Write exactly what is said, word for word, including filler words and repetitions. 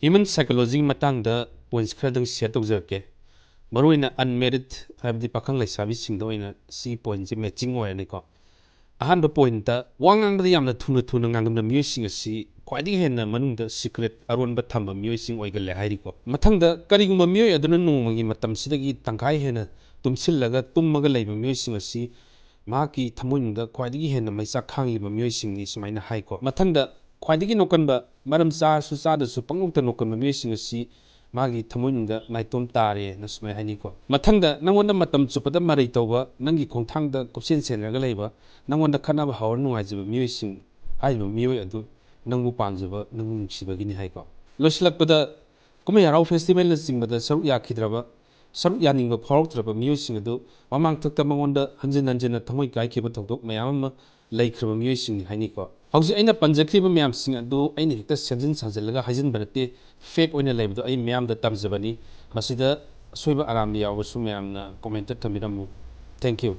Human psychology ꯒꯤ ꯃꯇꯥꯡꯗ points ꯈꯔꯗꯪ share ꯇꯧꯖꯔꯛꯀꯦ꯫ ꯃꯔꯨꯑꯣꯏꯅ unmarried, ꯍꯥꯏꯕꯗꯤ ꯄꯥꯈꯪ ꯂꯩꯁꯥꯕꯤꯁꯤꯡꯗ ꯑꯣꯏꯅ ꯁꯤꯒꯤ pointꯁꯦ matching ꯑꯣꯏꯔꯅꯤꯀꯣ꯫ ꯑꯍꯥꯟꯕ pointꯇ, ꯋꯥ ꯉꯥꯡꯕꯗ ꯌꯥꯝꯅ ꯊꯨꯅ ꯊꯨꯅ ꯉꯥꯡꯒꯟꯕ ꯃꯤꯑꯣꯏꯁꯤꯡ ꯑꯁꯤ ꯈ꯭ꯋꯥꯏꯗꯒꯤ ꯍꯦꯟꯅ ꯃꯅꯨꯡꯗ secret ꯑꯔꯣꯟꯕ ꯊꯝꯕ ꯃꯤꯑꯣꯏꯁꯤꯡ ꯑꯣꯏꯒꯜꯂꯦ ꯍꯥꯏꯔꯤꯀꯣ꯫ ꯃꯊꯪꯗ, ꯀꯔꯤꯒꯨꯝꯕ ꯃꯤꯑꯣꯏ ꯑꯗꯨꯅ ꯅꯣꯡꯃꯒꯤ ꯃꯇꯝꯁꯤꯗꯒꯤ ꯇꯪꯈꯥꯏ ꯍꯦꯟꯅ ꯇꯨꯝꯁꯤꯜꯂꯒ ꯇꯨꯝꯃꯒ ꯂꯩꯕ ꯃꯤꯑꯣꯏꯁꯤꯡ ꯑꯁꯤ ꯃꯍꯥꯛꯀꯤ ꯊꯃꯣꯏꯅꯨꯡꯗ ꯈ꯭ꯋꯥꯏꯗꯒꯤ ꯍꯦꯟꯅ ꯃꯩꯆꯥꯛ ꯈꯥꯡꯂꯤꯕ ꯃꯤꯑꯣꯏꯁꯤꯡꯅꯤ ꯁꯨꯃꯥꯏꯅ ꯍꯥꯏꯀꯣ꯫ ꯃꯊꯪꯗ, ꯈ꯭ꯋꯥꯏꯗꯒꯤ ꯅꯣꯛꯀꯟꯕ, ꯃꯔꯝ ꯆꯥꯔꯁꯨ ꯆꯥꯗ꯭ꯔꯁꯨ ꯄꯪꯅꯣꯛꯇ ꯅꯣꯛꯀꯟꯕ ꯃꯤꯑꯣꯏꯁꯤꯡ ꯑꯁꯤ ꯃꯥꯒꯤ ꯊꯃꯣꯏꯅꯨꯡꯗ ꯅꯥꯏꯇꯣꯝ ꯇꯥꯔꯦꯅ ꯁꯨꯃꯥꯏꯅ ꯍꯥꯏꯅꯤꯀꯣ꯫ ꯃꯊꯪꯗ, ꯅꯪꯉꯣꯟꯗ ꯃꯇꯝ ꯆꯨꯞꯄꯗ ꯃꯔꯩ ꯇꯧꯕ, ꯅꯪꯒꯤ ꯈꯣꯡꯊꯥꯡꯗ ꯀꯨꯞꯁꯦꯟ ꯁꯦꯟꯅꯔꯒ ꯂꯩꯕ, ꯅꯪꯉꯣꯟꯗ ꯈꯠꯅꯕ ꯍꯧꯔ ꯅꯨꯡꯉꯥꯏꯖꯕ ꯃꯤꯑꯣꯏꯁꯤꯡ, ꯍꯥꯏꯔꯤꯕ ꯃꯤꯑꯣꯏ ꯑꯗꯨ ꯅꯪꯕꯨ ꯄꯥꯝꯖꯕ, ꯅꯪꯕꯨ ꯅꯨꯡꯁꯤꯕꯒꯤꯅꯤ ꯍꯥꯏꯀꯣ꯫ ꯂꯣꯏꯁꯤꯜꯂꯛꯄꯗ, ꯀꯨꯝꯍꯩ ꯍꯔꯥꯎ festivalꯅꯆꯤꯡꯕꯗ ꯁꯔꯨꯛ ꯌꯥꯈꯤꯗ꯭ꯔꯕ, ꯁꯔꯨꯛ ꯌꯥꯅꯤꯡꯕ ꯐꯥꯎꯔꯛꯇ꯭ꯔꯕ ꯃꯤꯑꯣꯏꯁꯤꯡ ꯑꯗꯨ ꯃꯃꯥꯡꯊꯛꯇ ꯃꯉꯣꯟꯗ ꯍꯟꯖꯤꯟ ꯍꯟꯖꯤꯟꯅ ꯊꯃꯣꯏ ꯀꯥꯏꯈꯤꯕ ꯊꯧꯗꯣꯛ ꯃꯌꯥꯝ ꯑꯃ ꯂꯩꯈ꯭ꯔꯕ ꯃꯤꯑꯣꯏꯁꯤꯡꯅꯤ ꯍꯥꯏꯅꯤꯀꯣ꯫ ꯍꯧꯖꯤꯛ ꯑꯩꯅ ꯄꯟꯖꯈ꯭ꯔꯤꯕ ꯃꯌꯥꯝꯁꯤꯡ ꯑꯗꯨ ꯑꯩꯅ ꯍꯦꯛꯇ ꯁꯦꯝꯖꯤꯟ ꯁꯥꯖꯤꯜꯂꯒ ꯍꯥꯏꯖꯤꯟꯕ ꯅꯠꯇꯦ, fact ꯑꯣꯏꯅ ꯂꯩꯕꯗꯣ ꯑꯩ ꯃꯌꯥꯝꯗ ꯇꯝꯖꯕꯅꯤ꯫ ꯃꯁꯤꯗ ꯑꯁꯣꯏꯕ ꯑꯔꯥꯟꯕ ꯌꯥꯎꯕꯁꯨ ꯃꯌꯥꯝꯅ commentꯇ ꯊꯝꯕꯤꯔꯝꯃꯨ꯫ Thank you꯫